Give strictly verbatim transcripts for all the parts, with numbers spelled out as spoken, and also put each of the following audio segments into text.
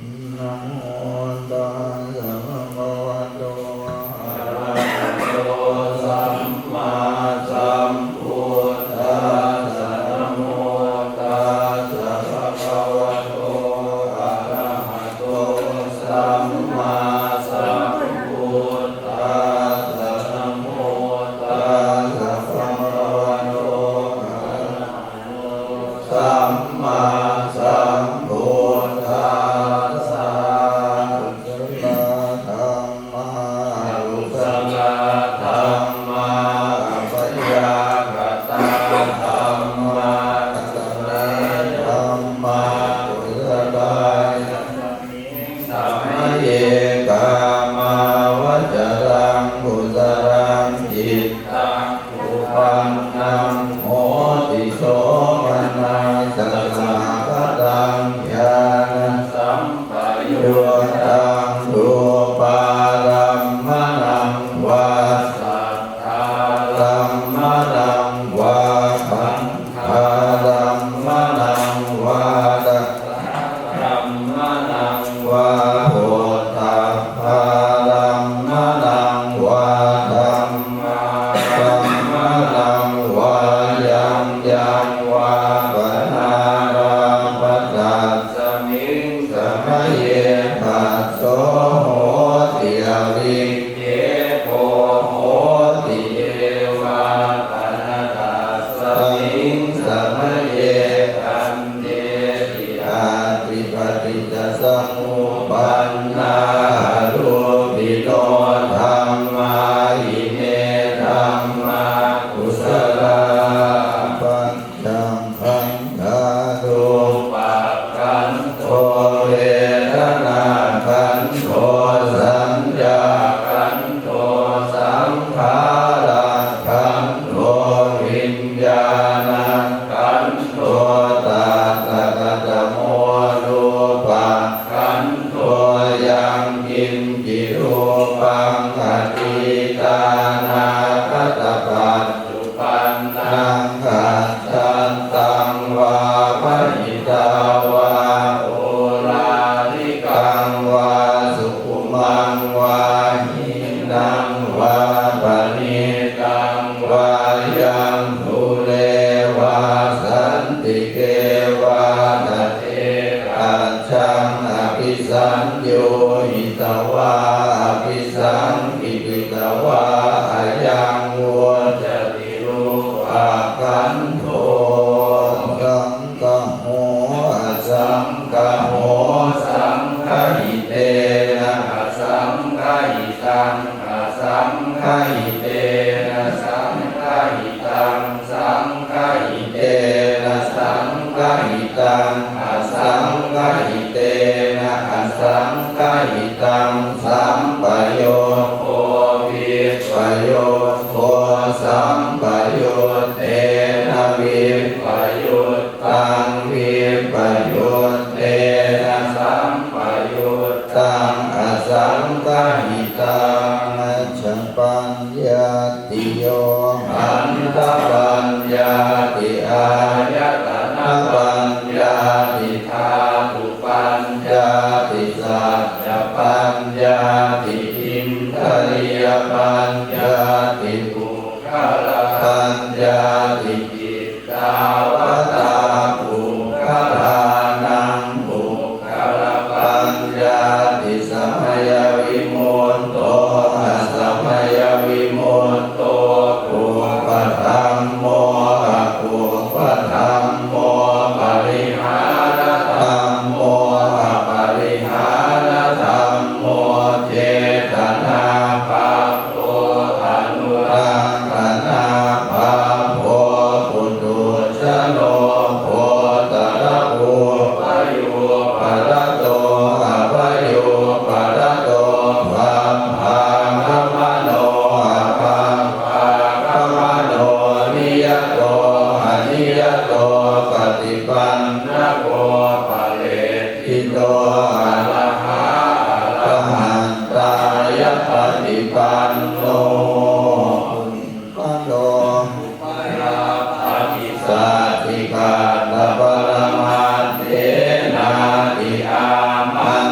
Namo tassa bhagavato arahato sammāsambuddhassa. Namo tassa bhagavato arahato sammāsambuddhassa. Namo tassa bhagavato arahato sammāsambuddhassa. Kusalā dhammā, akusalā dhammā, abyākatā dhammā. Kusalā dhammā, kusalā samaye kāmāvacaraṃ kusalaṃ cittaṃ uppannaṃ hoti somanassasahagataṃ ñāṇasampayuttaṃ rūpārammaṇaṃ vā saddārammaṇaṃ vā gandhārammaṇaṃ vā rasārammaṇaṃ vā phoṭṭhabbārammaṇaṃ vā dhammārammaṇaṃ vā yaṃ yaṃ vā panārabbha, tasmiṃ samaye phasso hoti, avikkhepo hoti, ye vā pana tasmiṃ samaye khandheti atthi paṭiccasamuppannā arūpino dhammā, ime dhammā kusalā. Pañcakkhandhā: rūpakkhandho, vedanākkhandho, saññākkhandho, saṅkhārakkhandho, viññāṇakkhandho. Tattha katamo rūpakkhandho? Yaṃ kiñci rūpaṃ atītānāgatapaccuppannaṃ ajjhattaṃ vā bahiddhā vā oḷārikaṃ vā sukhumaṃ vā hīnaṃ vā paṇītaṃ vā yaṃ dūre vā santike vā, tathekajjhaṃ abhisaññūhitvā abhisaṅkhipitvā ayaṃ vuccati rūpakkhandho. Saṅgaho asaṅgaho: saṅgahitena asaṅgahitaṃ, asaṅgahitena saṅgahitaṃ, saṅgahitena saṅgahitaṃ, asaṅgahitena asaṅgahitaṃ, sampayogo vippayogo, sampayuttena vippayuttaṃ, vippayuttena sampayuttaṃ, asaṅgahitaṃ. Ajjapaññattiyo, khandhapaññatti, āyatanapaññatti, dhātupaññatti, saccapaññatti, indriyapaññatti, puggalapaññatti. Kittāvatā puggalānaṃ puggalapaññatti? Samayavimutto asamayavimutto, kuppadhammo akuppadhammo, parihānadhammo aparihānadhammo, cetanābhabbo anurakkhanābhabbo, puthujjano gotrabhū, upayūparato abhayūparato, bhabbāgamano abhabbāgamano, niyato aniyato, paṭipannako phale ṭṭhito, arahā arahattāya paṭipanno. Puggalo upalabbhati sacchikaṭṭhaparamaṭṭhenāti? Āman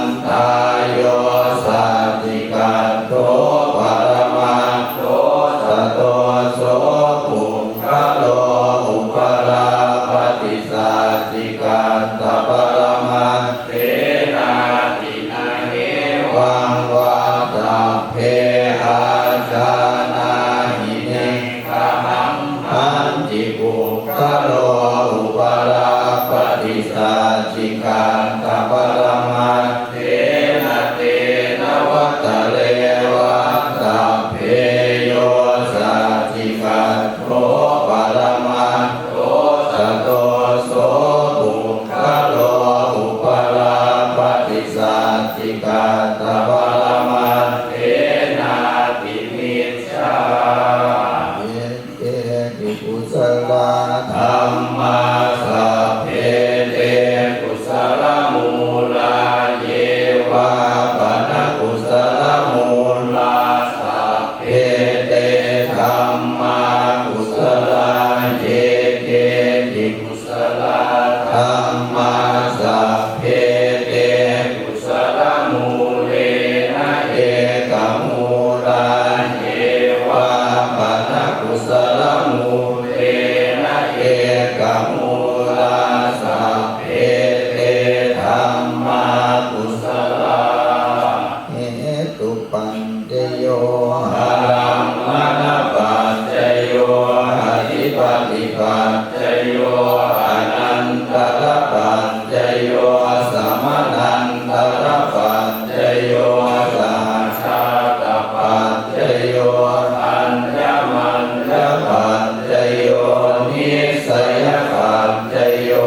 Paṭikattaparamatthena ātimicchā. Ete pi kusalā dhammā sabbe te kusalamūlā, ye vā pana kusalamūlā sabbe te dhammā kusalā, ye keci kusalā dhammā sabbe te kusalamūlena ekamūlā, ye vā pana kusalamūlena ekamūlā sabbe te dhammā kusalā. Hetupac cayo, ārammaṇapaccayo, adhipatipaccayo, anantarapaccayo, samanantarapaccayo, sahajātapaccayo, aññamaññapaccayo, nissayapaccayo,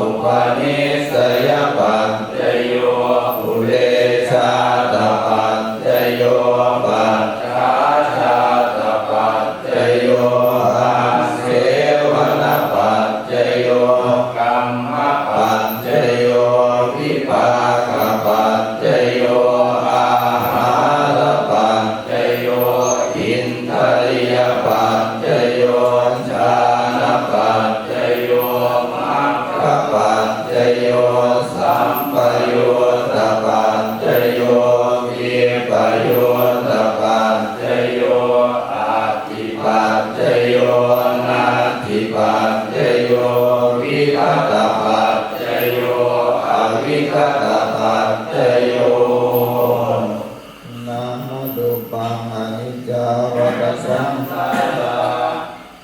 upanissayapaccayo, purejātapaccayo, pacchājātapaccayo, āsevanapaccayo, kammapaccayo, vipākapaccayo, āhārapaccayo, indriyapaccayo, jhānapaccayo, maggapaccayo, sampayuttapaccayo, vippayuttapaccayo, atthipaccayo, natthipaccayo, vigatapaccayo, avigatapaccayo. Nāmarūpaṃ aniccā vata saṅkhārā,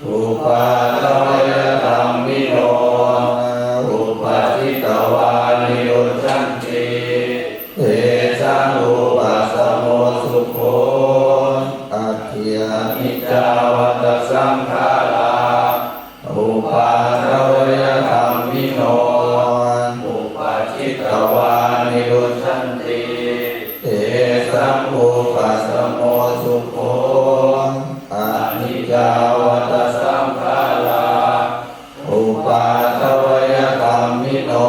uppādavayadhammino, uppajjitvā nirujjhanti, tesaṃ vūpasamo sukho. Atthi aniccā vata saṅkhārā, uppādavayadhammino, uppajjitvā nirujjhanti, tesaṃ vūpasamo sukho. Aniccā vata saṅkhārā, uppādavayadhammino,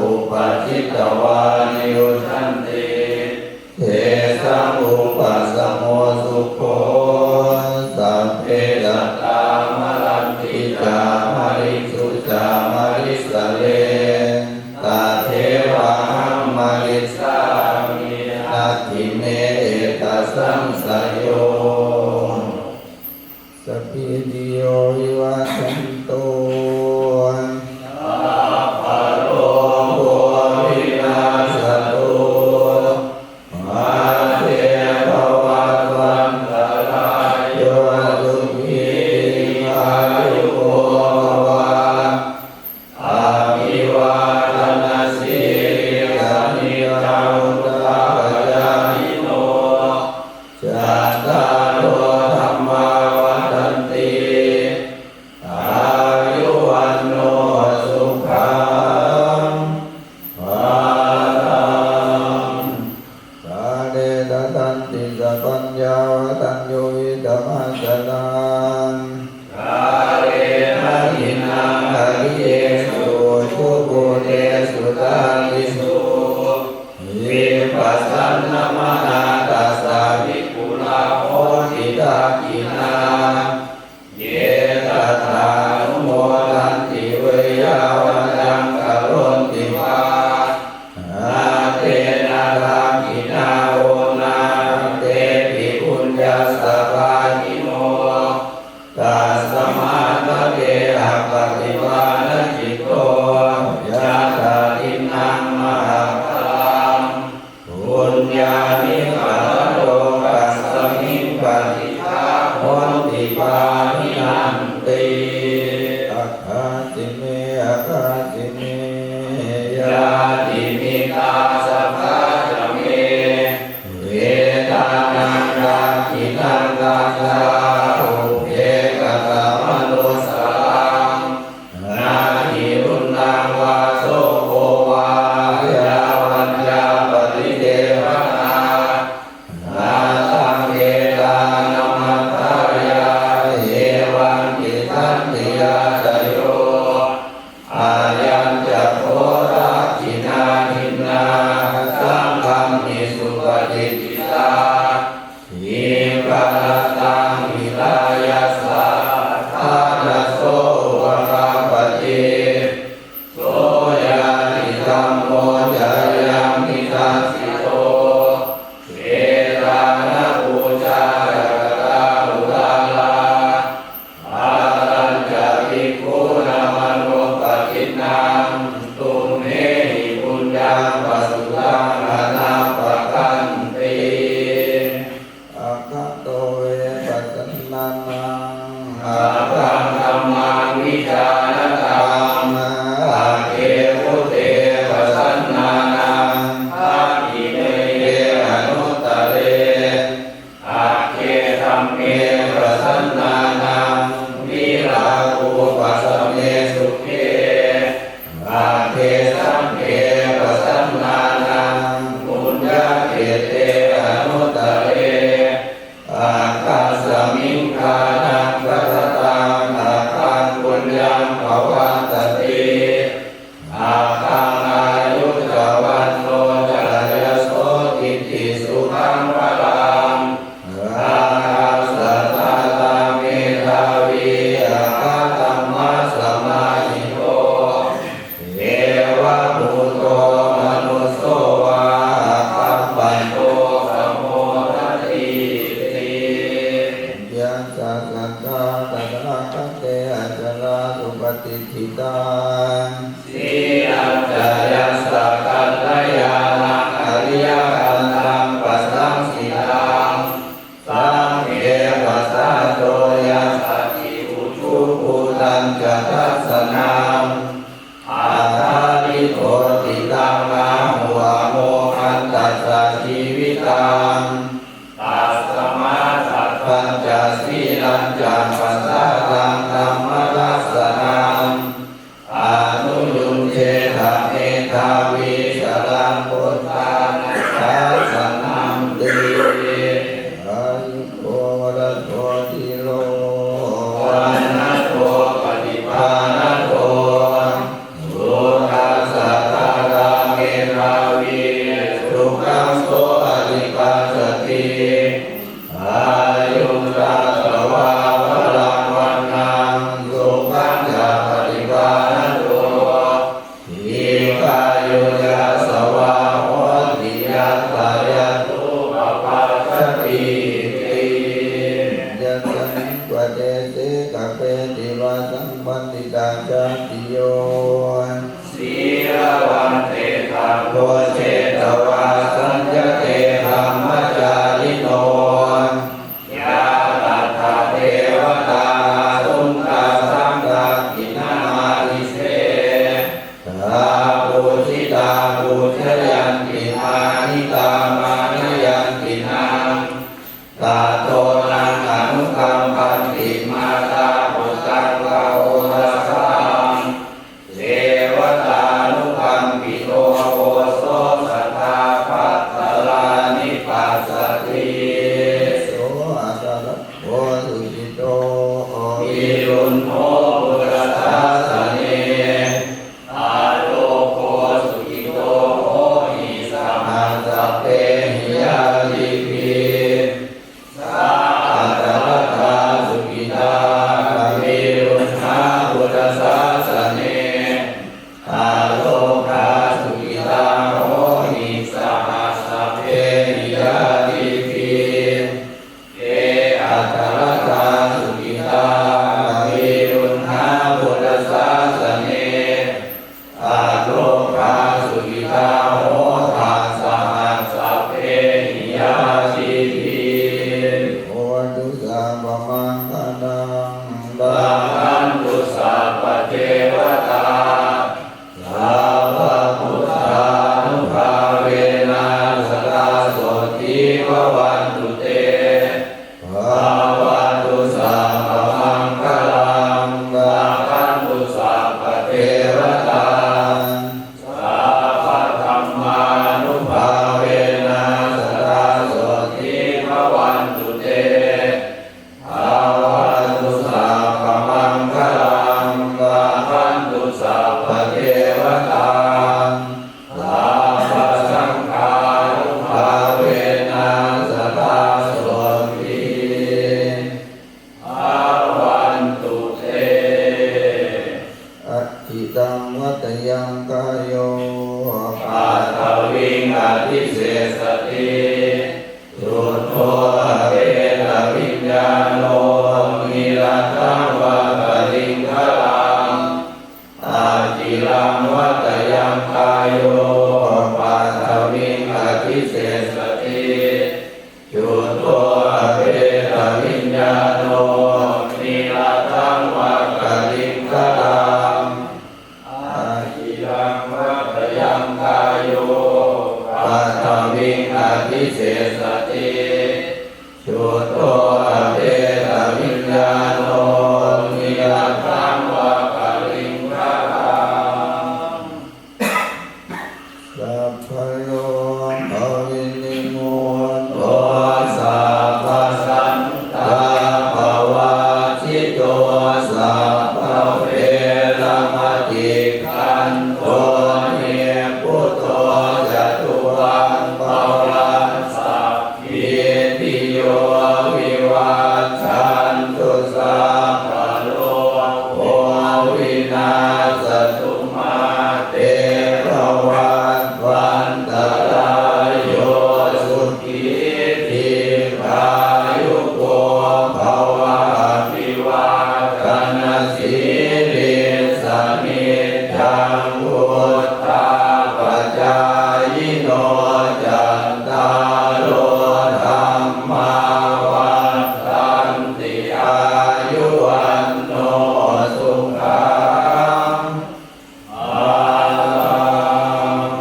uppajjitvā nirujjhanti, tesaṃ vūpasamo sukho. Sabbe sattā maranti ca, mariṃsu ca marissare, tathevāhaṃ marissāmi, natthi me ettha saṃsayo. Sabbītiyo vivajjantu, sabbarogo vinassatu, saṅghamhi suppatiṭṭhitā, dīgharattaṃ hitāyassa, ṭhānaso upakappati. So ñātidhammo ca ayaṃ nidassito, petāna pūjā ca katā uḷārā, bhātañca bhikkhūnamanuppadinnaṃ, tumhehi puññaṃ pasutaṃ anappakanti. Aggato ve pasannānaṃ, aggaṃ dhammaṃ vijānataṃ, agge buddhe pasannānaṃ, dakkhiṇeyye anuttare, agge dhamme pasannānaṃ, virāgūpasame sukhe, agge saṅghe pasannānaṃ, puññakkhette anuttare, aggāsmiṃ ṭhānaṃ dajataṃ, aggaṃ puññaṃ pavaḍḍhati, aggaṃ āyu ca vaṇṇo ca yaso kitti sukhaṃ balaṃ, aggassa dātā medhāvī, aggadhammasamāhito, devabhūto manusso vā, aggappatto pamodatīti. Yassa saddhā tathāgate acarā suppatiṭṭhitā, sīlañca yassa kalyāṇaṃ ariyakantaṃ pasaṃsitaṃ, saṅghe pasādo yassati ujubhūtañca dassanaṃ, aṭṭhārito cittaṃ āhu amoghantassa jīvitaṃ, tasmā saddhañca sīlañca pasādaṃ dhammadassanaṃ, anuyuñjetha medhāvī caraṃ buddhānushasanaṃ ti. Āyudo balado dhīro, vaṇṇado paṭibhāṇado, sukhassa dātā medhāvī, sukhaṃ so adhigacchati, āyuṃ datvā balaṃ vaṇṇaṃ, sukhañca paṭibhāṇado, dīghāyu yasavā hoti yattha yatthūpapajjatīti. Yasmiṃ padese kappeti vāsaṃ paṇḍitā jātiyo, sīlavantetha bhojetvā saññate brahmacārino, yā tattha devatā āsuṃ tāsaṃ dakkhiṇamādise, tā pūjitā pūjayanti mānitā mānayanti naṃ, tato naṃ anukampanti mātā puttaṃ va oḷāsaṃ, devatānukampito poso sadā bhadrāni passati. So atarabbo sukhito viruḷho buddhasāsane, arogō sukhito hoti viṃ adhisessati. Chuḍḍho apetaviññāṇo niratthaṃ va kaliṅgaraṃ. Sabbarogavinimutto sabbasantāpavajjito sabbaveramatikkanto nibbuto ca tuvaṃ bhava. Sabbītiyo vivajjantu sabbarogo vinassatu mā te bhavatvantarāyo sukhī dīghāyuko bhava. Abhivādanasīlissa niccaṃ vuḍḍhāpacāyino cattāro dhammā vaḍḍhanti āyu vaṇṇo sukhaṃ balaṃ.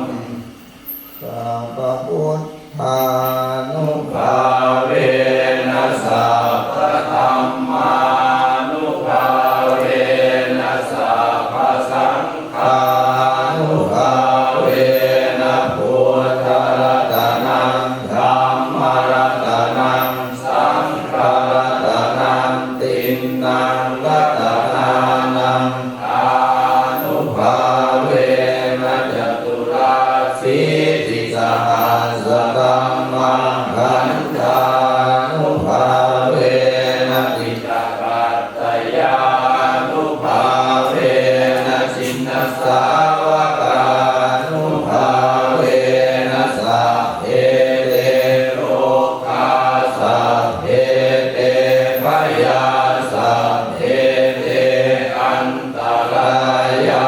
Sabbabuddhānubhāvena sabbadhammānubhāvena sabbasaṅghānubhāvena buddharatanaṃ dhammaratanaṃ saṅgharatanaṃ tiṇṇaṃ ratanānaṃ ānubhāvena caturāsītisahassadhammakkhandhānubhāvena piṭakattayānubhāvena jinasāvakānubhāvena sabbe te rogā sabbe te bhayā sabbe te antarāyā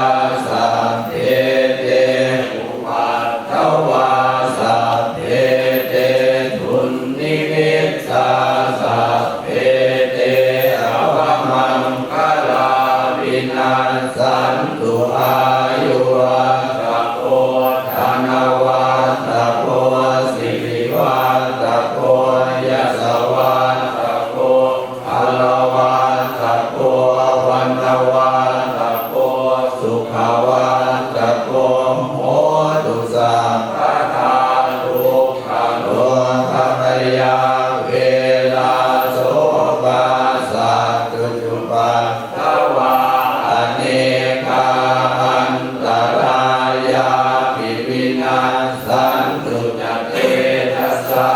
sabbe te upaddavā sabbe te dunnimittā sabbe te avamaṅgalā vinassantu. Āyuvaḍḍhako dhanavaḍḍhako sirivaḍḍhako yasavaḍḍhako balavaḍḍhako vaṇṇavaḍḍhako sukhavaḍḍhako hotu sabbadā. Dukkharogabhayā verā sokā sattu cupaddavā anekā antarāyāpi vinassantu ca tejasā.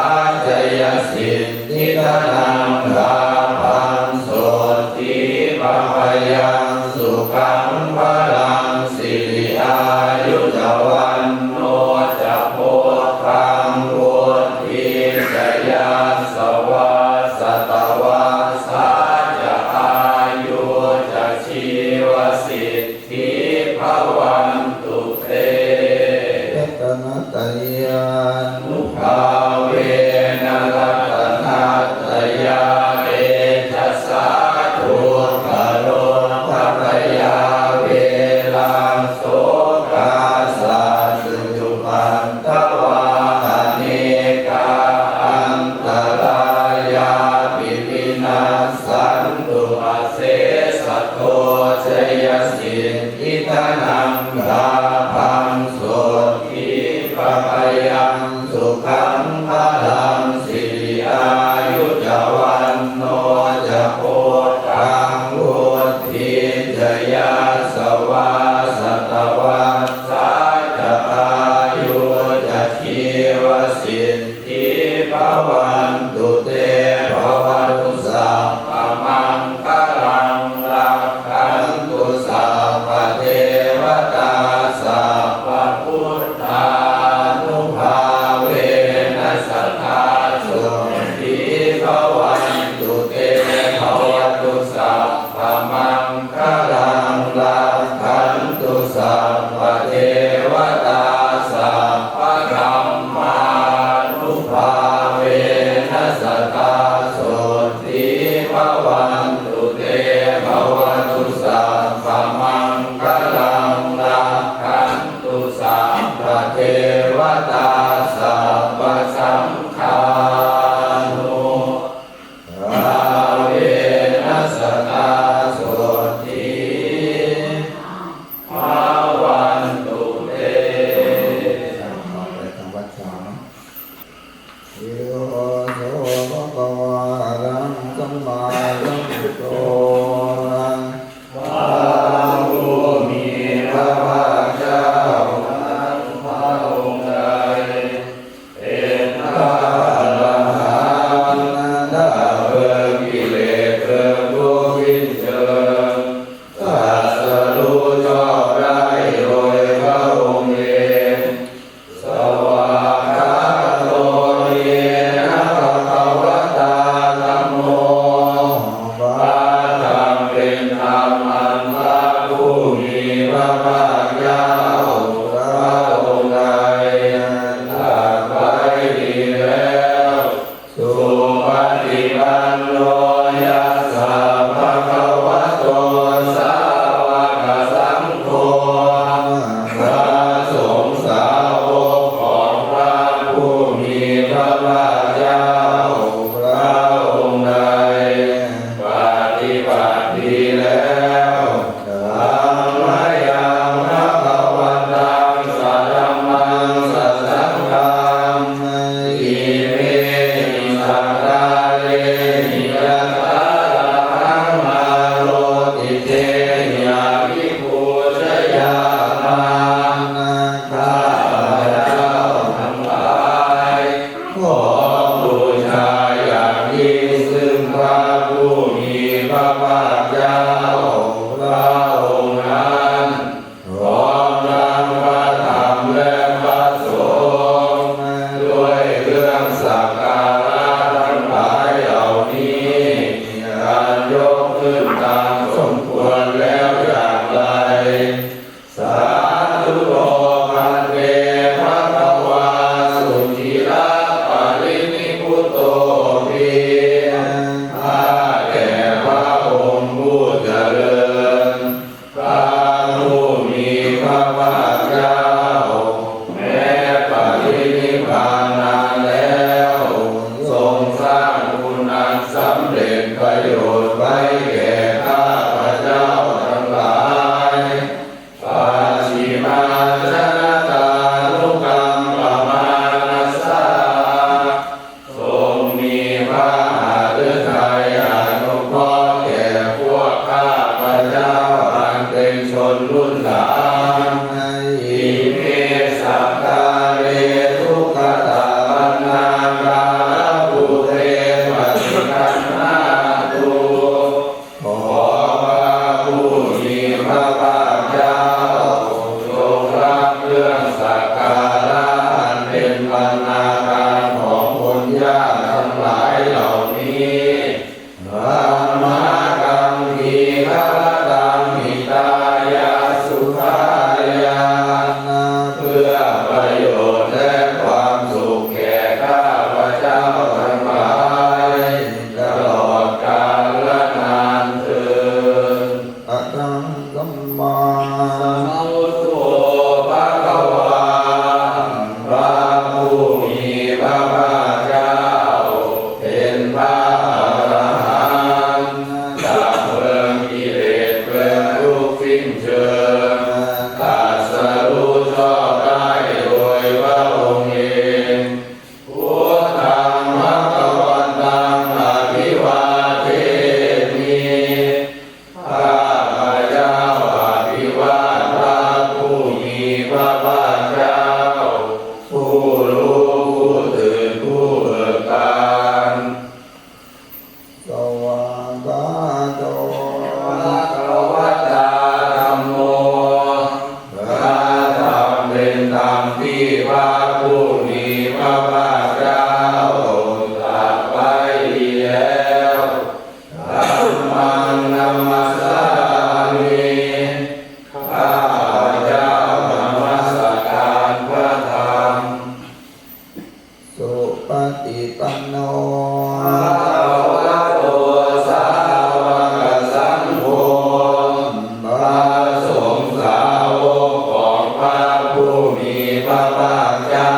Jayasiddhi dhanaṃ lābhaṃ sotthi bhāgyaṃ sukhaṃ balaṃ siri āyu ca vaṇṇo ca bhogaṃ vuḍḍhī ca yasavā satavassā ca āyū ca jīvasiddhī bhavantu te. Ratanattayānubhāvena ratanattayatejasā dukkharogabhayā verā sokā sattu cupaddavā anekā antarāyāpi vinassantu asesato. Jayasiddhi dhanaṃ lābhaṃ sotthi bhāgyaṃ sukhaṃ balaṃ siri āyu ca vaṇṇo ca bhogaṃ vuḍḍhī ca yasavā satavassā ca āyū ca jīvasiddhī bhavantu te. Bhavatu sabbamaṅgalaṃ rakkhantu sabbadevatā sabbabuddhānubhāvena sadā sotthī bhavantu te. Bhavatu sabbamaṅgalaṃ rakkhantu sabbadevatā sabbadhammānubhāvena เป็นบรรณาการของคนยากทั้งหลายเหล่านี้ Dhammakkhandhikarattaṃ hitāya sukhāya เพื่อประโยชน์และความสุขแก่ข้าพเจ้าทั้งหลาย ตลอดกาลนานเทอญ Arahaṃ sammāsambuddho bhagavā พระผู้มีพระภาคเจ้า เป็นพระอรหันต์ ดับเพลิงกิเลสเพลิงทุกข์สิ้นเชิง ตรัสรู้ชอบได้โดยพระองค์เอง Buddhaṃ bhagavantaṃ abhivādemi ข้าพเจ้าอภิวาทพระผู้มีพระภาคเจ้า ผู้รู้ผู้ตื่นผู้เบิกบาน Svākkhāto bhagavatā dhammo พระธรรมเป็นธรรมที่พระผู้มีพระภาคเจ้าตรัสไว้ดีแล้ว Dhammaṃ namassāmi ข้าพเจ้านมัสการพระธรรม Supaṭipanno bhagavato sāvakasaṅgho พระสงฆ์สาวกของพระผู้มีพระภาคเจ้า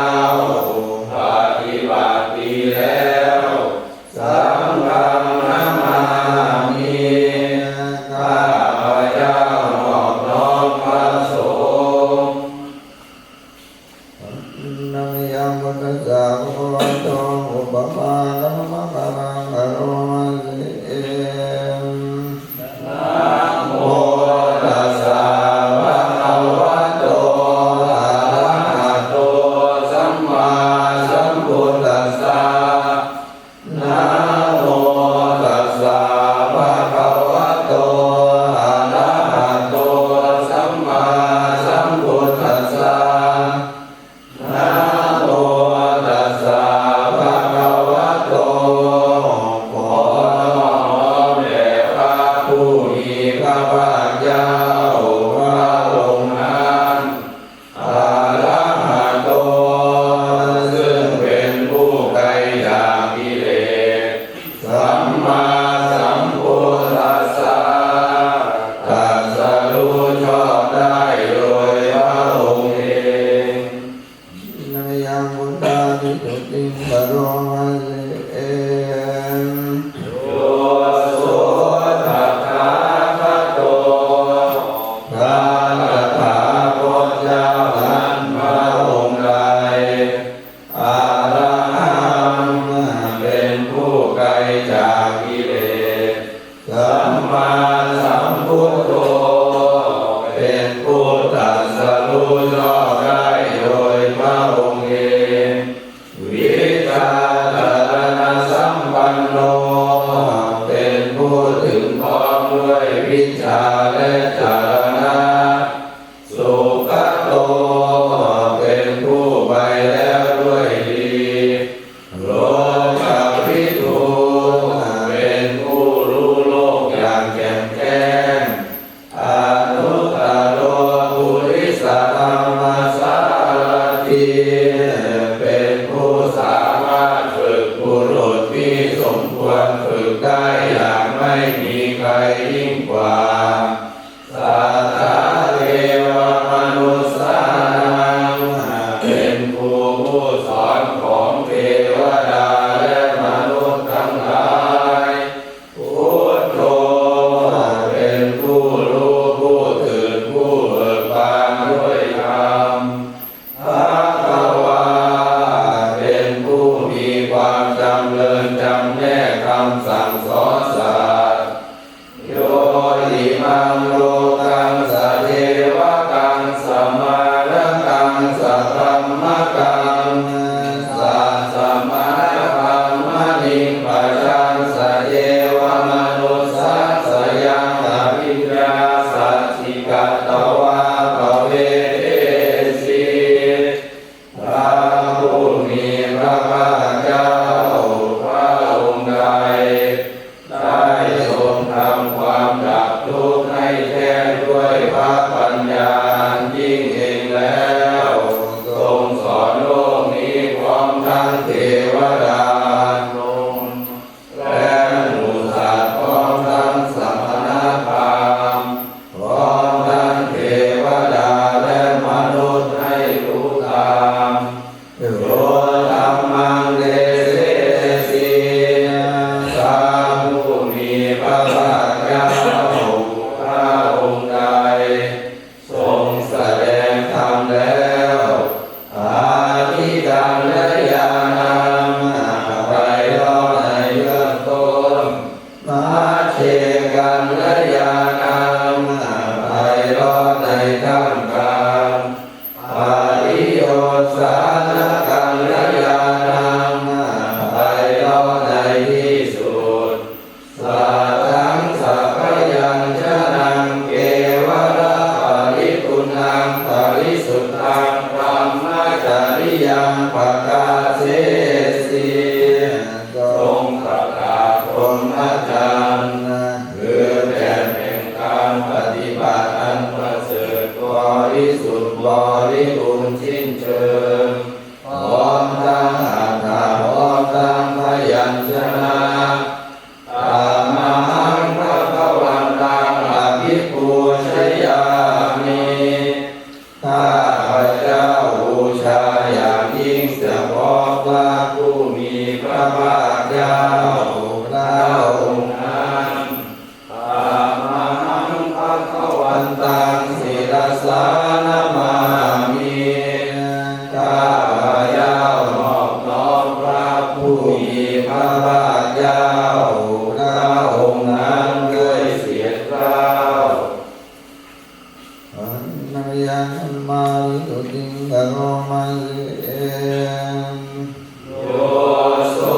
ปฏิบัติดีแล้ว Saṅghaṃ namāmi ข้าพเจ้านอบน้อมพระสงฆ์ Namayaṃ buddhassa bhagavato uppamānamakallaṃ karomasi. Namo tassa bhagavato arahato sammāsambuddhassa. Namo tassa bhagavato arahato sammāsambuddhassa. Namo tassa bhagavato ขอนอบน้อมแด่พระผู้มีพระภาคเจ้า พระองค์นั้น Arahato ซึ่งเป็นผู้ไกลจากกิเลส Sammāsambuddhassa ตรัสรู้ชอบได้โดยพระองค์เอง Namayaṃ buddhādisotthi karomasi. Yo so tathāgato พระตถาคตเจ้านั้นพระองค์ใด Arahaṃ เป็นผู้ไกลจากกิเลส Sammāsambuddho เป็นผู้ตรัสรู้ชอบได้โดยพระองค์เอง Vijjācaraṇasampanno เป็นผู้ถึงพร้อมด้วยวิชชาและจารณะ Sugato เป็นผู้ไปแล้วด้วยดี Lokavidū เป็นผู้รู้โลกอย่างแจ่มแจ้ง Anuttaro purisadammasārathi เป็นผู้สามารถฝึกบุรุษที่สมควรฝึกได้อย่างไม่มีใครยิ่งกว่า Satthā devamanussānaṃ เป็นครูผู้สอน pakāsesi ทรงประกาศพรหมจรรย์ คือแก่นแห่งการปฏิบัติอันประเสริฐบริสุทธิ์บริบูรณ์สิ้นเชิง พร้อมทั้งอัฏฐะ พร้อมทั้งพยัญชนะ Tamahaṃ bhagavantaṃ abhipūjayāmi ข้าพเจ้าบูชาอย่างยิ่งเฉพาะพระผู้มีพระภาคเจ้าพระองค์นั้น Tamahaṃ bhagavantaṃ sirasā namāmi ข้าพเจ้านอบน้อมพระผู้มีพระภาคเจ้าพระองค์นั้นด้วยเสียงกล้าว Handa mayaṃ dhammaṃ visuddhiṃ karoma se. Yo so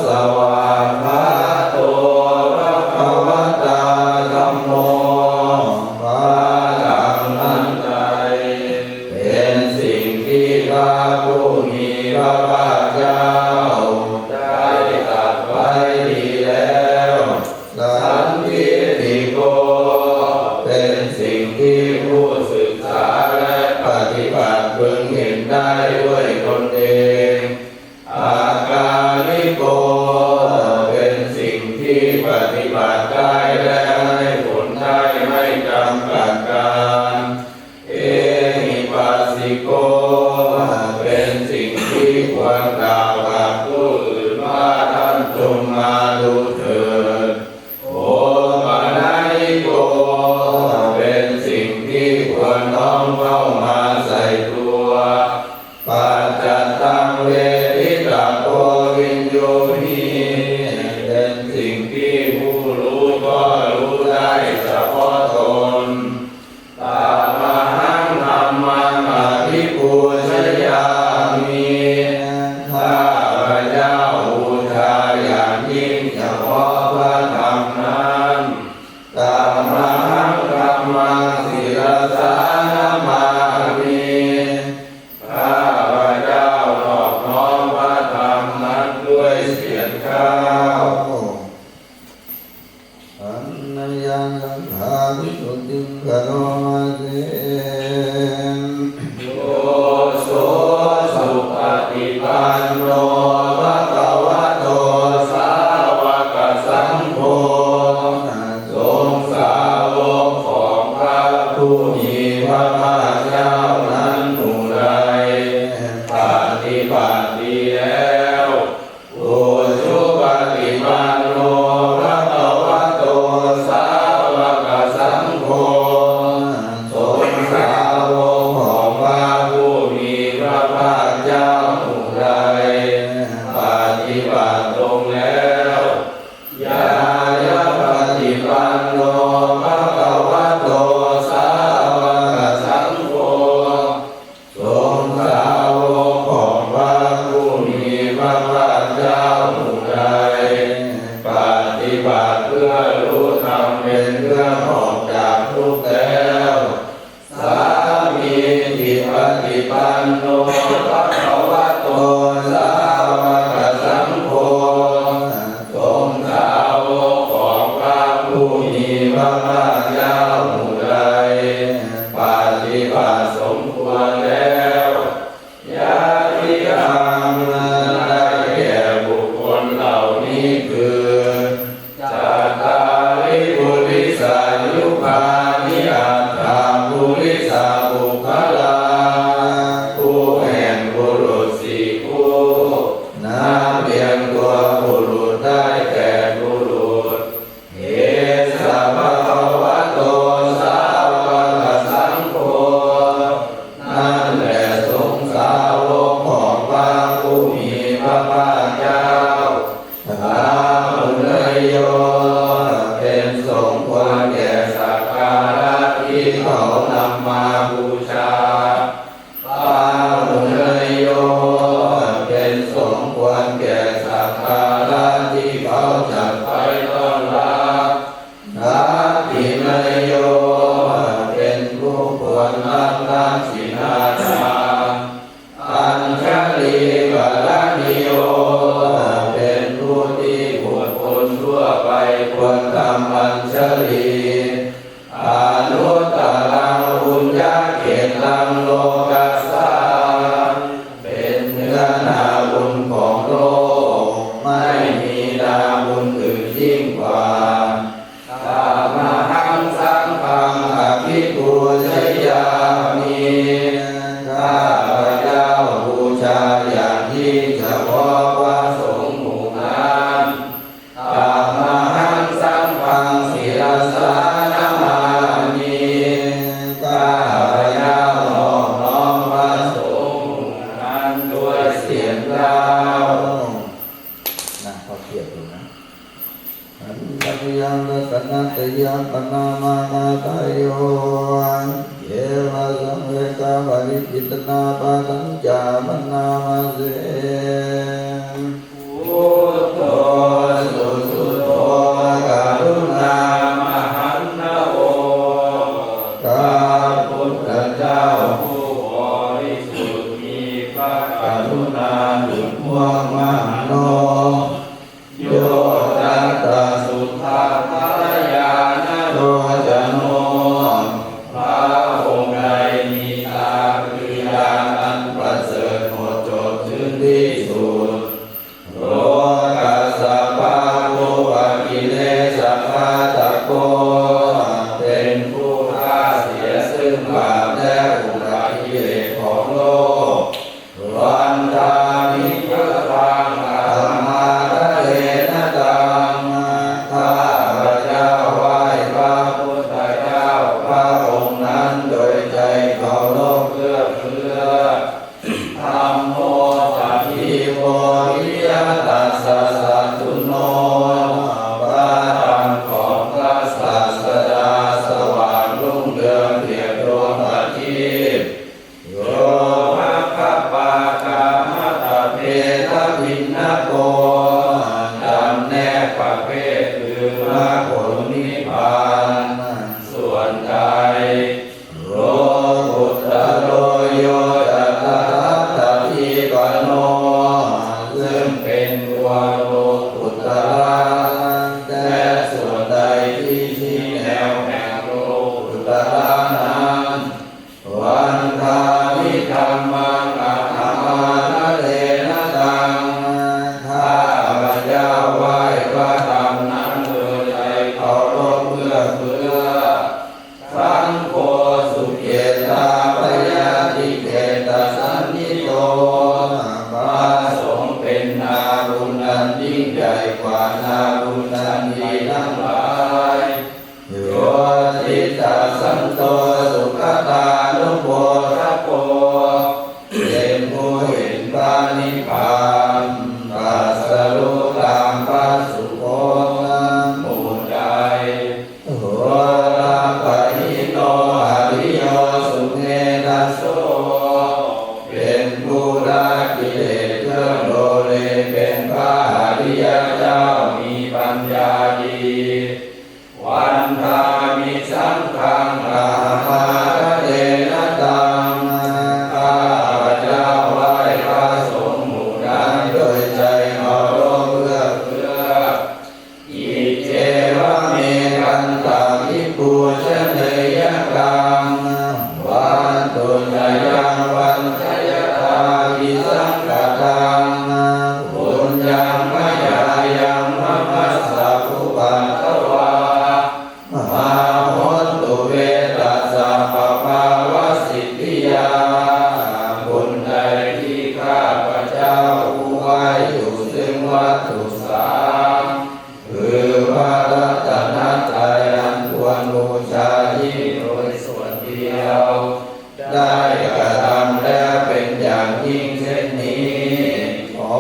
svākkhāto bhagavatā dhammo. พระธรรมนั้นใด เป็นสิ่งที่พระผู้มีพระภาคเจ้าได้ตรัสไว้ดีแล้ว Sandiṭṭhiko เป็นสิ่งที่ผู้ศึกษาและปฏิบัติพึงเห็นได้ด้วยตนเอง Akāliko เป็นสิ่งที่ปฏิบัติได้และให้ผลได้ไม่จำกัดกาล Ehipassiko เป็นสิ่งที่ควรกล่าวกับผู้อื่นว่าท่านจงมาดูเถิด Opanayiko เป็นสิ่งที่ควรน้อมเข้ามาใส่ตัว Paccattaṃ veditabbo viññūhi เป็นสิ่งที่ผู้รู้ก็รู้ได้เฉพาะตน Tamahaṃ dhammaṃ abhipūjayāmi ข้าพเจ้าบูชาอย่างยิ่งเฉพาะพระธรรมนั้น Tamahaṃ dhammaṃ sirasā namāmi ข้าพเจ้านอบน้อมพระธรรมนั้นด้วยเสียงกล้าว Handa mayaṃ saṅghāvisuddhiṃ karoma se. Yo so supaṭipanno bhagavato sāvakasaṅgho สงฆ์สาวกของพระผู้มีพระภาคเจ้านั้นหมู่ใด ปฏิบัติดีแล้ว Ujupaṭipanno bhagavato sāvakasaṅgho สงฆ์สาวกของพระผู้มีพระภาคเจ้าหมู่ใด ปฏิบัติตรงแล้ว Ñāyapaṭipanno bhagavato sāvakasaṅgho สงฆ์สาวกของพระผู้มีพระภาคเจ้าหมู่ใด ปฏิบัติเพื่อรู้ธรรมเป็นเครื่องออกจากทุกข์แล้ว Sāmīcipaṭipanno bhagavato sāvakasaṅgho สงฆ์สาวกของพระผู้มีพระภาคเจ้าหมู่ใด ปฏิบัติสมควรแล้ว Yadidaṃ ได้แก่บุคคลเหล่านี้คือ Cattāri purisayugāni aṭṭha purisapuggalā คู่แห่งบุรุษสี่คู่ นับเรียงตัวบุรุษได้แปดบุรุษ Esa bhagavato sāvakasaṅgho นั่นแหละสงฆ์สาวกของพระผู้มีพระภาคเจ้า Āhuneyyo เป็นสงฆ์ควรแก่สักการะที่เขานำมาบูชา Pāhuneyyo เป็นสงฆ์ควรแก่สักการะที่เขาจัดไว้ต้อนรับ Dakkhiṇeyyo เป็นผู้ควรรับทักขิณาทาน นาบุญของโลก ไม่มีนาบุญอื่นยิ่งกว่า Tamahaṃ saṅghaṃ abhipūjayāmi. ข้าพเจ้าบูชาอย่างยิ่งเฉพาะพระสงฆ์หมู่นั้น Tamahaṃ saṅghaṃ sirasā namāmi. ข้าพเจ้านอบน้อมพระสงฆ์หมู่นั้นด้วยเสียงกล้าว นั่งพับเพียบลงนะ Handa mayaṃ ratanattayaṃ paṇāmamādayo, ye vāsaṃ veghā parikilānā padañca paṇāma se. Buddho susuddho karuṇāmahaṇṇavo. พระพุทธเจ้าผู้บริสุทธิ์มีพระกรุณาหลุดพ้นมหาโน Yo tattha suddhābharañāṇalocano. พระองค์ใดมีตาคือญาณอันประเสริฐหมดจดถึงที่สุด Lokassa pāpūpakilesaghātako. เป็นผู้ฆ่าเสียซึ่งบาปและอุปกิเลสของโลก Vandāmi buddhaṃ aṭṭhamādarena taṃ. ข้าพเจ้าไหว้พระพุทธเจ้าพระองค์นั้นโดยใจเคารพเอื้อเฟื้อ Dhammo saddhiko viya tassa satthuno. พระธรรมของพระศาสดาสว่างรุ่งเรืองเปรียบดวงอาทิตย์ Yo maggapākamataphedabhinnako. จำแนกประเภทคือมรรคผลนิพพานส่วนใด Lokuttaro yo tathāgatādhipano. ซึ่งเป็นตัวโลกุตตระ และส่วนใดที่ชี้แนวแห่งโลกุตตระนั้น Vandāmi dhammaṃ aṭṭhamādarena taṃ. ข้าพเจ้าไหว้พระธรรมนั้นโดยใจเคารพเอื้อเฟื้อ Saṅgho sukhetappayātikhettasaṇṭhito. พระสงฆ์เป็นนาบุญอันยิ่งใหญ่กว่านาบุญอันดีทั้งหลาย Yo diṭṭhasanto sugatānubodhako. เป็นผู้เห็นพระนิพพานตรัสรู้ตามพระสุคตหมู่ใด Horappahīno ariyo sumedhaso. เป็นผู้ละกิเลสเครื่องโลเลเป็นพระอริยเจ้ามีปัญญาดี Vandāmi saṅghaṃ aṭṭhamādarena taṃ. ข้าพเจ้าไหว้พระสงฆ์หมู่นั้นโดยใจเคารพเอื้อเฟื้อ Iccevamekantabhipūjaneyyaṃ vatthuttayaṃ vantayathāpi saṅkhataṃ. Puññaṃ mayā yaṃ damassa kupaddavā, mā hontu ve tassa pabhāvasiddhiyā. บุญใดที่ข้าพเจ้าผู้ไหว้อยู่ซึ่งวัตถุสาม คือพระรัตนตรัยอันควรบูชายิ่งโดยส่วนเดียว ได้กระทำแล้วเป็นอย่างยิ่งเช่นนี้ ขอ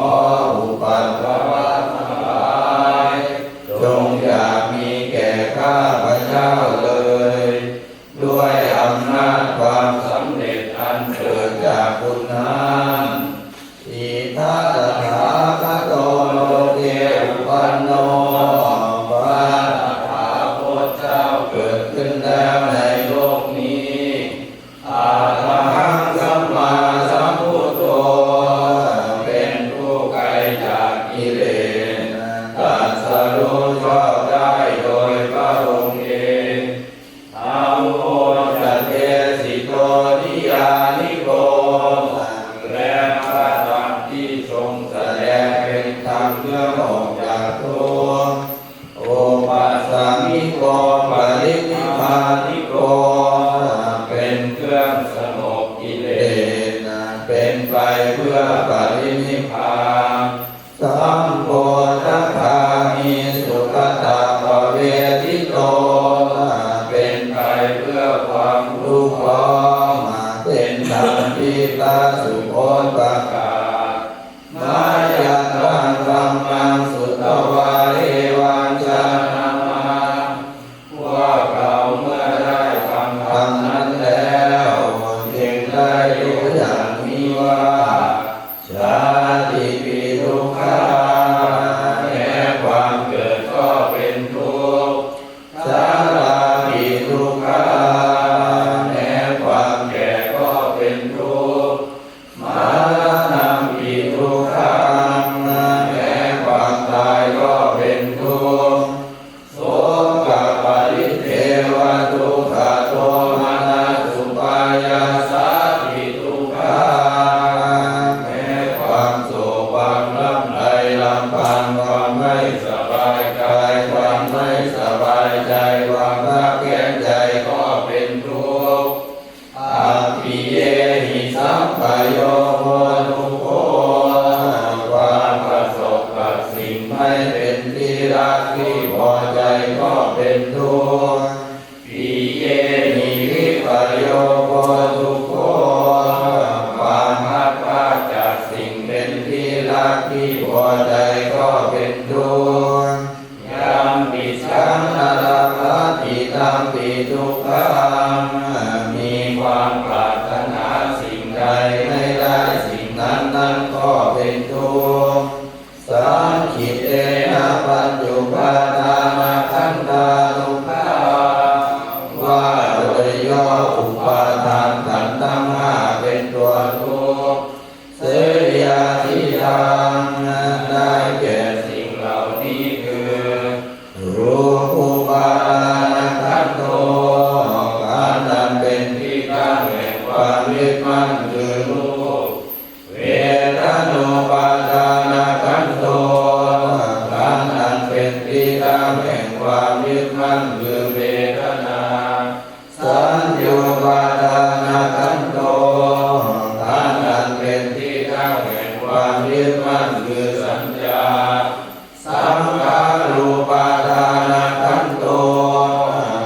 อุปัดดวะทั้งหลาย จงอย่ามีแก่ข้าพเจ้าเลย ด้วยอำนาจความสำเร็จอันเกิดจากบุญนั้น Idha tathāgato loke ที่ทรงแสดงเป็นธรรมเพื่อออกจากทุกข์ Upasamiko parinibbāniko เป็นเครื่องสงบกิเลส เป็นไปเพื่อปรินิพพาน Sambodhagāmī sugatā pavedito เป็นไปเพื่อความรู้พร้อม เป็นดังที่พระสุคตประกาศ Mayaṃ taṃ dhammaṃ sutvā evaṃ jānāma พวกเราเมื่อได้ฟังธรรมนั้นแล้ว จึงได้รู้อย่างนี้ว่า Jātipī dukkhā แม้ความเกิดก็เป็นทุกข์ Jarāpī dukkhā แม้ความแก่ก็เป็นทุกข์ Maraṇampi dukkhaṃ แม้ความตายก็เป็นทุกข์ Sokaparidevadukkhadomanassupāyāsāpi dukkhā แม้ความโศกความร่ำไรรำพันความไม่สบายกายความไม่สบายใจความคับแค้นใจก็เป็นทุกข์ Appiyehi sampayogo dukkho ความประสบกับสิ่งไม่เป็นที่รักที่พอใจก็เป็นทุกข์ Piyehi vippayogo dukkho ความพลัดพรากจากสิ่งเป็นที่รักที่พอใจก็เป็นทุกข์ Yampicchaṃ na labhati tampi dukkhaṃ มีความปรารถนาสิ่งใดไม่ได้สิ่งนั้นนั้นก็เป็นทุกข์ Saṅkhittena pañcupādānakkhandhā dukkhā ว่าโดยย่ออุปาทานขันธ์ทั้งห้าเป็นตัวทุกข์ Seyyathidaṃ ได้แก่สิ่งเหล่านี้คือ Rūpūpādānakkhandho ขันธ์อันเป็นที่ตั้งแห่งความยึดมั่นคือรูป Vedanūpādānakkhandho ขันธ์อันเป็นที่ตั้งแห่งความยึดมั่นคือเวทนา Saññūpādānakkhandho ขันธ์อันเป็นที่ตั้งแห่งความยึดมั่นคือสัญญา Saṅkhārūpādānakkhandho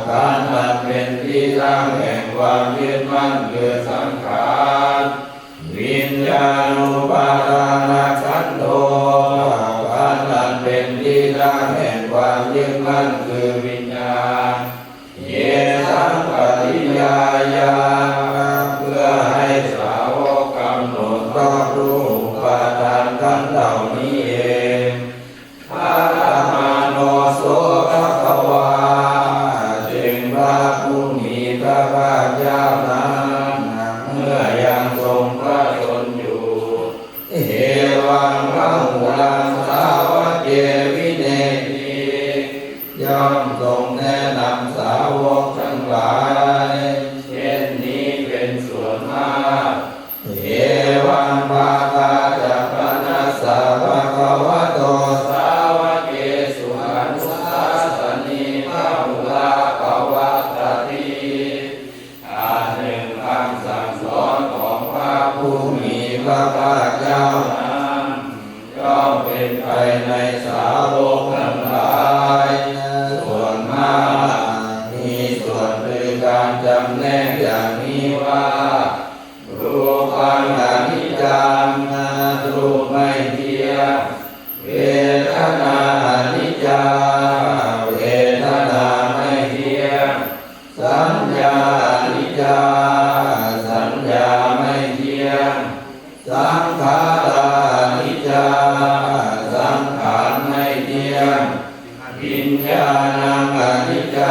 ขันธ์อันเป็นที่ตั้งแห่งความยึดมั่นคือสังขาร Viññāṇūpādānakkhandho ขันธ์อันเป็นที่ตั้งแห่งความยึดมั่นคือวิญญาณ Yesaṃ paṭiññāya เพื่อให้สาวกกำหนดรอบรู้อุปาทานขันธ์เหล่านี้เอง Katamāno so bhagavā จึงพระผู้มีพระภาคเจ้านั้น เมื่อยังทรงพระชนม์อยู่ Evaṃ bahulaṃ sāvake vineti ย่อมทรงแนะนำสาวกทั้งหลาย เช่นนี้เป็นส่วนมาก Evaṃ bhāgā ca panassa bhagavato sāvakesu anudassanī bahulā pavattati อันหนึ่งคำสั่งสอนของพระผู้มีพระภาคเจ้านั้น ย่อมเป็นไปในสาวกทั้งหลาย ส่วนมาก มีส่วนคือการจำแนกอย่างนี้ว่า Rūpaṃ aniccaṃ รูปไม่เที่ยง Vedanā aniccā เวทนาไม่เที่ยง Saññā aniccā สัญญาไม่เที่ยง Saṅkhārā aniccā สังขารไม่เที่ยง Viññāṇaṃ aniccaṃ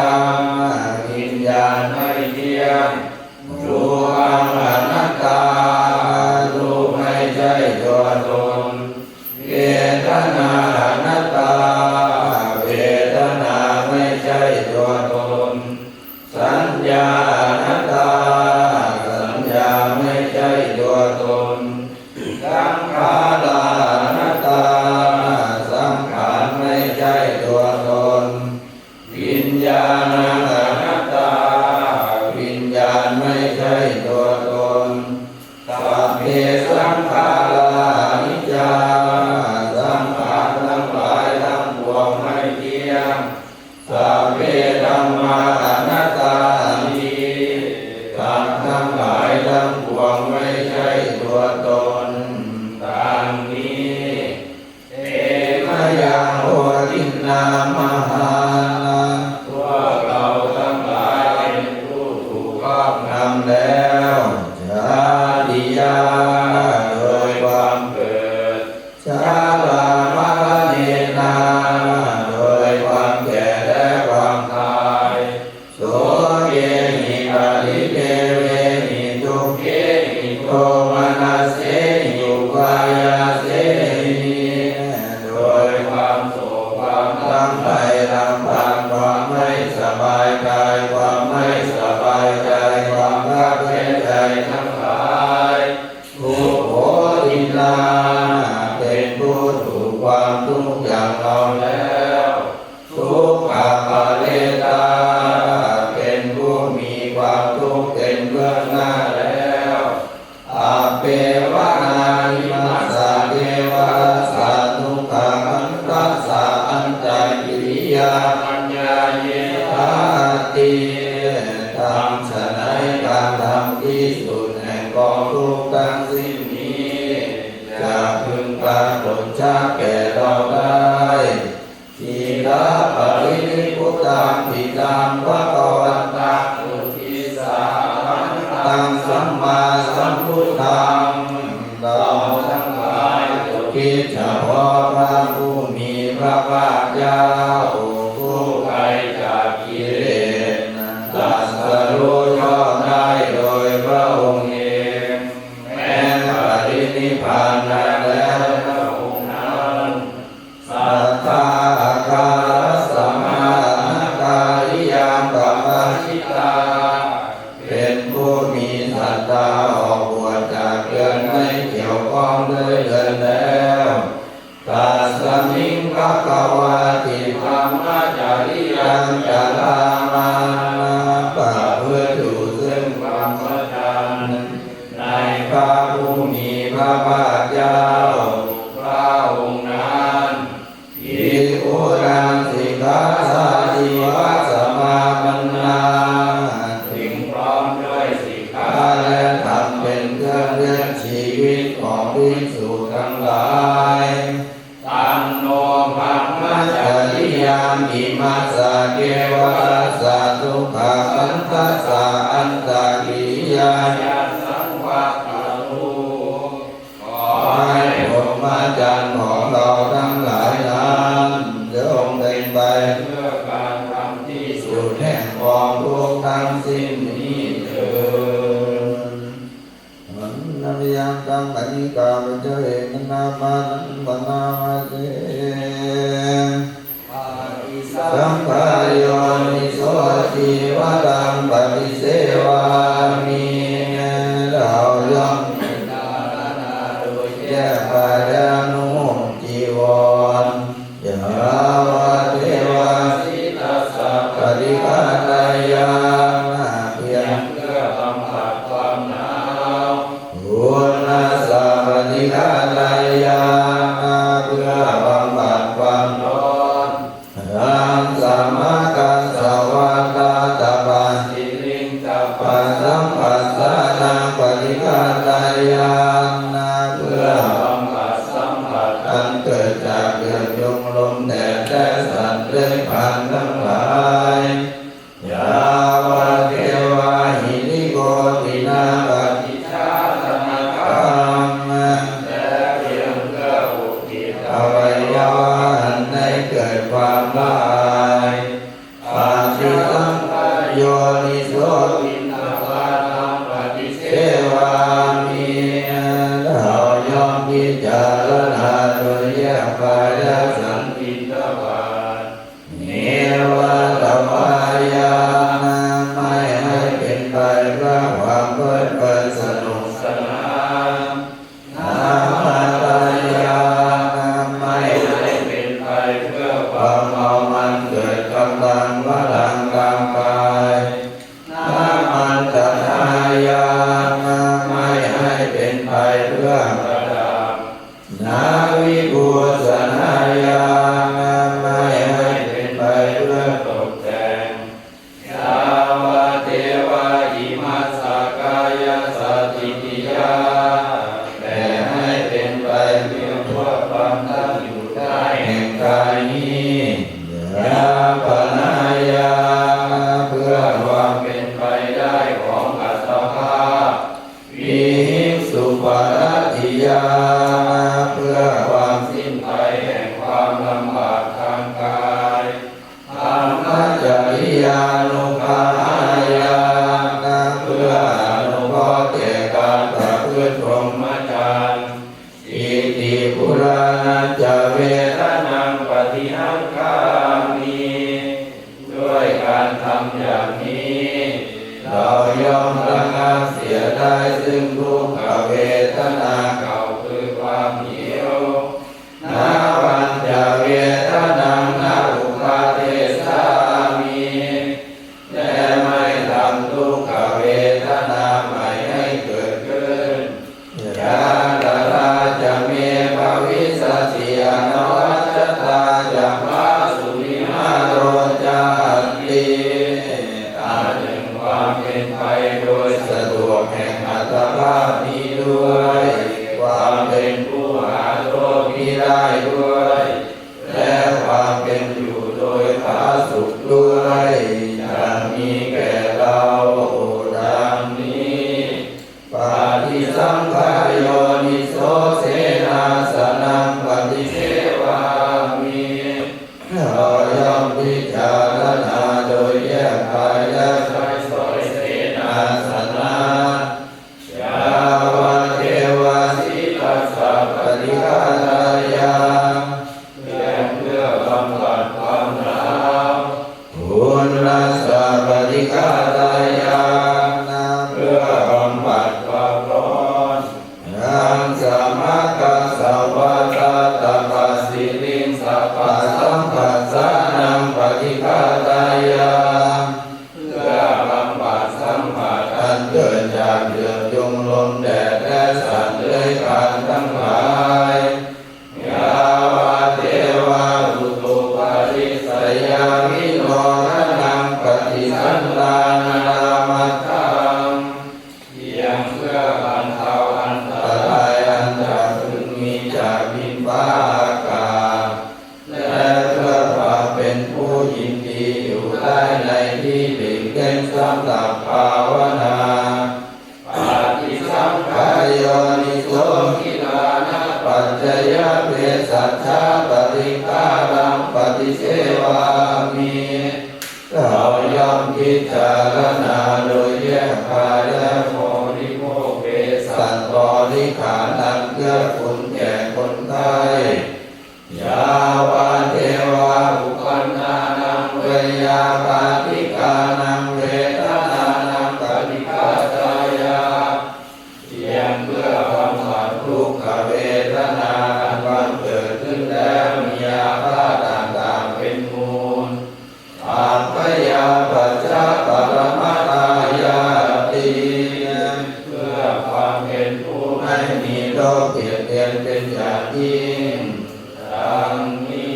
วิญญาณไม่เที่ยง Rūpaṃ anattā รูปไม่ใช่ตัวตน Vedanā anattā เวทนาไม่ใช่ตัวตน Saññā anattā สัญญาไม่ใช่ตัวตน Saṅkhārā jarāmaraṇena โดยความแก่และความตาย sokehi paridevehi dukkhehi domanassehi upāyāsehi โดยความโศกความทั้งภัยรำพันความไม่สบายกายความไม่สบายใจความคับแค้นใจทั้งหลาย ทุกโขตินา เป็นผู้ถูกความทุกข์อย่างเราแล้ว ทุกขปริตา เป็นผู้มีความทุกข์เป็นเบื้องหน้าแล้ว appeva nānimassa kevalassa dukkhakkhandhassa añjalikariyapaññāyedhāti. ทั้งฉะนั้นการทำที่สุดแห่งกองทุกข์ทั้งสิ้นนี้ จะพึงปรากฏชัดแก่เราได้ Idha parinibbuttaṃ khittaṃ bhagavantaṃ uddissantaṃ sammāsambuddhaṃ เราทั้งหลายจงคิดเฉพาะพระผู้มีพระภาคเจ้า ผู้ไกลจากกิเลส ตรัสรู้ชอบได้โดยพระองค์เอง แม้ปรินิพพานนานแล้วพระองค์นั้น Saddhā ākārasmā anakariyaṃ pabbajitā เป็นผู้มีศรัทธาออกบวชจากเรือนไม่เกี่ยวข้องด้วยเรือนแล้ว Tasmiṃ bhagavā tibrahmacariyaṃ carāmā ประพฤติอยู่ซึ่งพรหมจรรย์ ในพระผู้มีพระภาคเจ้า พระองค์นั้น Bhikkhūnaṃ sikkhāsājīvasamāpannā ถึงพร้อมด้วยสิกขาและธรรมเป็นเครื่องเลี้ยงชีวิตของภิกษุทั้งหลาย Taṃ no brahmacariyaṃ imassa kevalassa dukkhakkhandhassa añjalikariyapaññāya saṃvattatu ขอให้พรหมจรรย์ของเราทั้งหลายนั้นจงเป็นไปเพื่อการทำที่สุดแห่งกองทุกข์ทั้งสิ้นนี้เถิด Mayaṃ taṃ paṭikāpaccaye manāpānaṃ vanāmase. Paṭisaṅkhā yoniso cīvaraṃ paṭisevāmi. เราย่อมพิจารณาโดยแยบคายและนุ่งจีวร Yāvadeva sītassa paṭighātāya เพียงเพื่อบำบัดความหนาว Uṇhassa paṭighātāya เพื่อบำบัดความร้อน Asamakassa vātatappa pilikkhassa pasamphassānaṃ paṭighātāya เพื่อบำบัดสัมผัสอันเกิดจากหย่อมยุงลมแดดและสัตว์เลื้อยคลานทั้งหลาย Yāvadeva hirikopinapaṭicchādanatthaṃ และเพียงเพื่อปกปิดอวัยวะอันให้เกิดความละอาย Paṭisaṅkhā yoniso piṇḍapātaṃ paṭisevāmi. เราย่อมพิจารณาโดยแยบคายและฉันบิณฑบาต Neva davāya ไม่ให้เป็นไปเพื่อความเพลิดเพลินสนุกสนาน Nānāmadassāya ไม่ให้เป็นไปเพื่อความเมามันเกิดกำลังพลังกำกาย Nāmantanāya ไม่ให้เป็นไปเพื่อประดับ Navibhūsanāya ไม่ให้เป็นไปเพื่อตกแต่ง Yāvadeva imassa kāyassa ṭhitiyā แต่ให้เป็นไปเพียงเพื่อความตั้งอยู่ได้แห่งกายนี้ Yāpanāya เพื่อความเป็นไปได้ของอัตภาพ Vihiṃsuparatiyā เพื่อความ Nirānañca vedanaṃ paṭihaṅkhāmi. ด้วยการทำอย่างนี้ เราย่อมระงับเสียได้ซึ่งทุกขเวทนาเก่าคือความหิว Na pañca vedanaṃ na uppādessāmi. และไม่ทำทุกขเวทนาใหม่ให้เกิดขึ้น Yathājja me bhavissati anavajjatā ca phāsuvihāro cāti. อันหนึ่งความเป็นไปโดยสะดวกแห่งอัตภาพนี้ด้วย ความเป็นผู้หาโทษมิได้ด้วย และความเป็นอยู่โดยผาสุกข์ด้วย จะมีแก่เราดังนี้ Paṭisaṅkhā yoniso senāsanaṃ paṭisevāmi. เราย่อมพิจารณาโดยแยกกายและใช้สอยเสนาสนะ Yāvadeva sītassa paṭighātāya. เพียงเพื่อบำบัดความหนาว Uṇhassa paṭighātāya. เพื่อบำบัดความร้อน Yaṃ samaggassa vātapasiriṃsa pasamphassānaṃ paṭighātāya. เพื่อบำบัดสัมผัสอันเกิดจากเหยื่อยุงลมแดดและสัตว์เลื้อยคลานทั้งหลาย Yāvadeva utuparissayavinodanaṃ paṭisallānārāmatthaṃ. เพียงเพื่อบรรเทาอันตรายอันจะพึงมีจากดินฟ้าอากาศ และเพื่อความเป็นผู้ยินดีอยู่ได้ในที่หลีกเร้นสำหรับภาวนา Paṭisaṅkhā yoniso gilānapaccayabhesajjhapaṭighātaṃ paṭisevāmi. เราย่อมพิจารณาโดยแยกทานและบริโภคเภสัชบริขารอันเกื้อกูลแก่คนไข้ Yāvadeva uppannānaṃ veyyābādhikānaṃ vedanānaṃ paṭighātāya. เพียงเพื่อบำบัดทุกขเวทนาอันบังเกิดขึ้นแล้วมีอาพาธต่างๆเป็นมูล Abyāpajjhaparamātāyāti. เพื่อความเป็นผู้ไม่มีโรคเบียดเบียนเป็นอย่างยิ่ง ดังนี้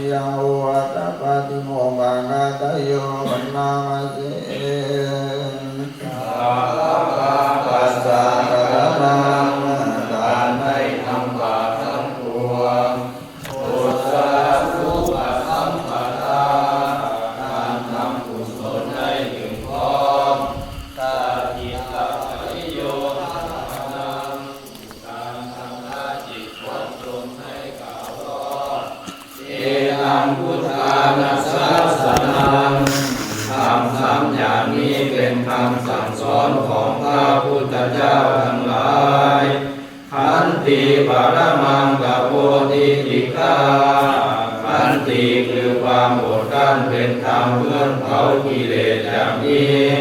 Yaṃ vata pātimokkkhātayo bhaṇāma se. Sabbapāpassa karaṇaṃ การไม่ทำบาปทั้งปวง Kusalasupasampadā การทำกุศลให้ถึงพร้อม Taṭṭhitāpariyothānaṃ การชำระจิตของตนให้ขาวรอบ Etam buddhāna sāsanaṃ คำสามอย่างนี้เป็นคำสั่งสอนของพระพุทธเจ้าทั้งหลาย Khanti paramaṃ tapo titikkhā Khanti คือความอดกลั้นเป็นธรรมเพื่อนเผากิเลสอย่างยิ่ง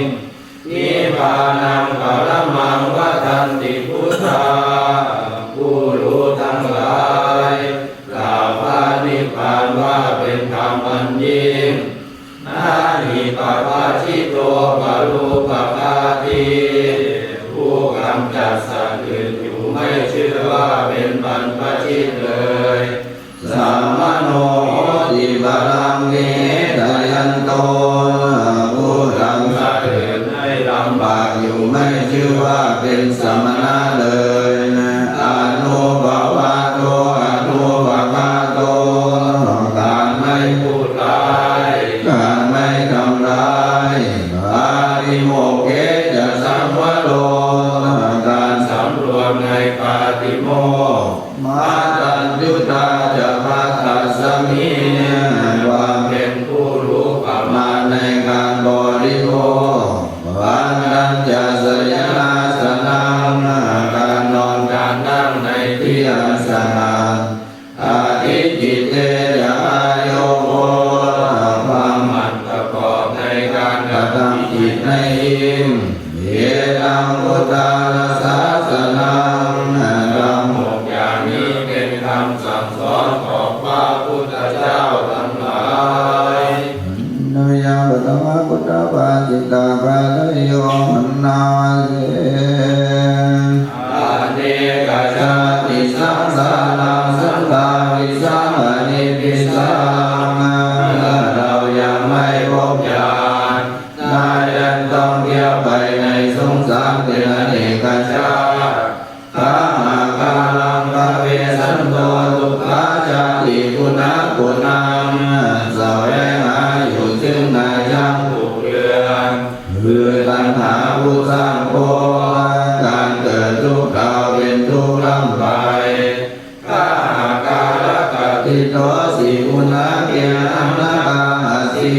Nibbānaṃ paramaṃ vadanti buddhā ผู้รู้ทั้งหลายกล่าวพระนิพพานว่าเป็นธรรมอันยิ่ง Na hi pabbajito parūpakāti ผู้กำจัดสัตว์อื่นอยู่ไม่ชื่อว่าเป็นบรรพชิตเลย Samano hoti paraṃ vihetayanto ผู้ทำสัตว์อื่นให้ลำบากอยู่ไม่ชื่อว่าเป็นสมณะเลย Anubhavato anupaghāto การไม่พูดร้าย การไม่ทำร้าย Pātimokkhe ca saṃvaro การสำรวมในปาติโมกข์ Mataññutā ca bhātassa me ความเป็นผู้รู้ประมาณในการบริโภค Bhaṇañca sayanāsanaṃ การนอนการนั่งในที่ สงัด อธิจิตเตจะอาโยโห ความหมั่นประกอบในการกระทำจิตให้ยิ่ง Etam buddhārasāsanaṃ ธรรมหกอย่างนี้เป็นคำสั่งสอนของพระพุทธเจ้าทั้งหลาย Nāyā paṭhamā buddhapācitā bhādayo manāse anekajatissaṃ sāraṃ saṅghābhisaṃ anibbisaṃ เมื่อเรายังไม่พบญาณ ถ้ายังต้องเที่ยวไปในสงสารเป็นอเนกชาติ Khaggāhaṃ gabbhesanto dukkhajāti guṇaguṇaṃ แสวงหาอยู่ซึ่งนายช้างผูกเรือน คือตัณหาผู้สร้างภพ การเกิดทุกคราวเป็นทุกข์ร่ำไป Khaggahatthagatito si guṇakehaṃ nakkhamasi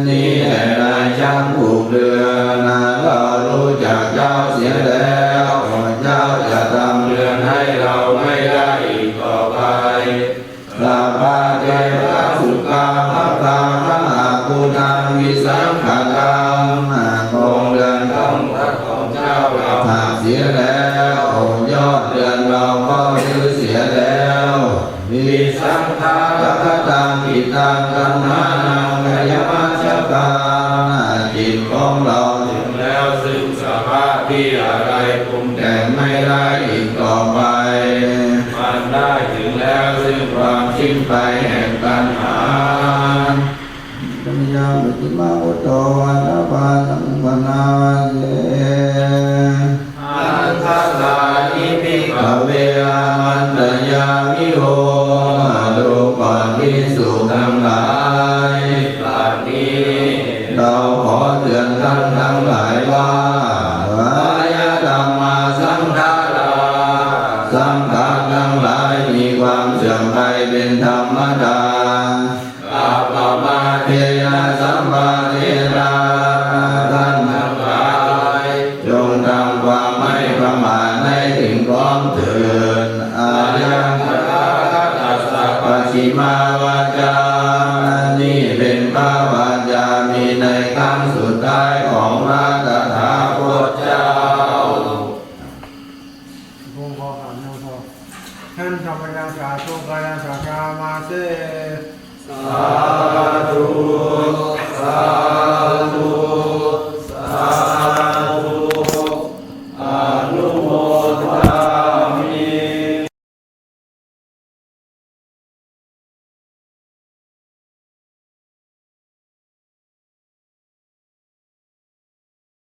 นี่แหละนายช้างผูกเรือน เรารู้จักเจ้าเสียแล้ว เจ้าจะทำเรือนให้เราไม่ได้อีกต่อไป Sabbā te phāsukā bhaggā khaggā guṇaṃ visaṅkhataṃ โครงเรือนทั้งหมดของเจ้าเราหักเสียแล้ว ยอดเรือนเราก็รื้อเสียแล้ว Visaṅkhā kataṃ cittaṃ taṇhānaṃ khayamajjhakaṃ จิตของเราถึงแล้วซึ่งสภาพที่อะไรปรุงแต่งไม่ได้อีกต่อไป มันได้ถึงแล้วซึ่งความสิ้นไปแห่งตัณหา Yāvatthimā buddho ātāpāsaṃ upaṭṭhāse. Aṭṭhārāhi bhikkhave āmantayāmi ho ดูก่อนภิกษุทั้งหลาย บัดนี้เราขอเตือนท่านทั้งหลายว่า Vāyadhammā saṅkhārā สังขารทั้งหลายมีความเสื่อมไปเป็นธรรมดา Appamādena sampādetha ท่านทั้งหลาย จงทำความไม่ประมาทให้ถึงพร้อมเถิด Ayaṃ tathāgatassa pacchimā vācā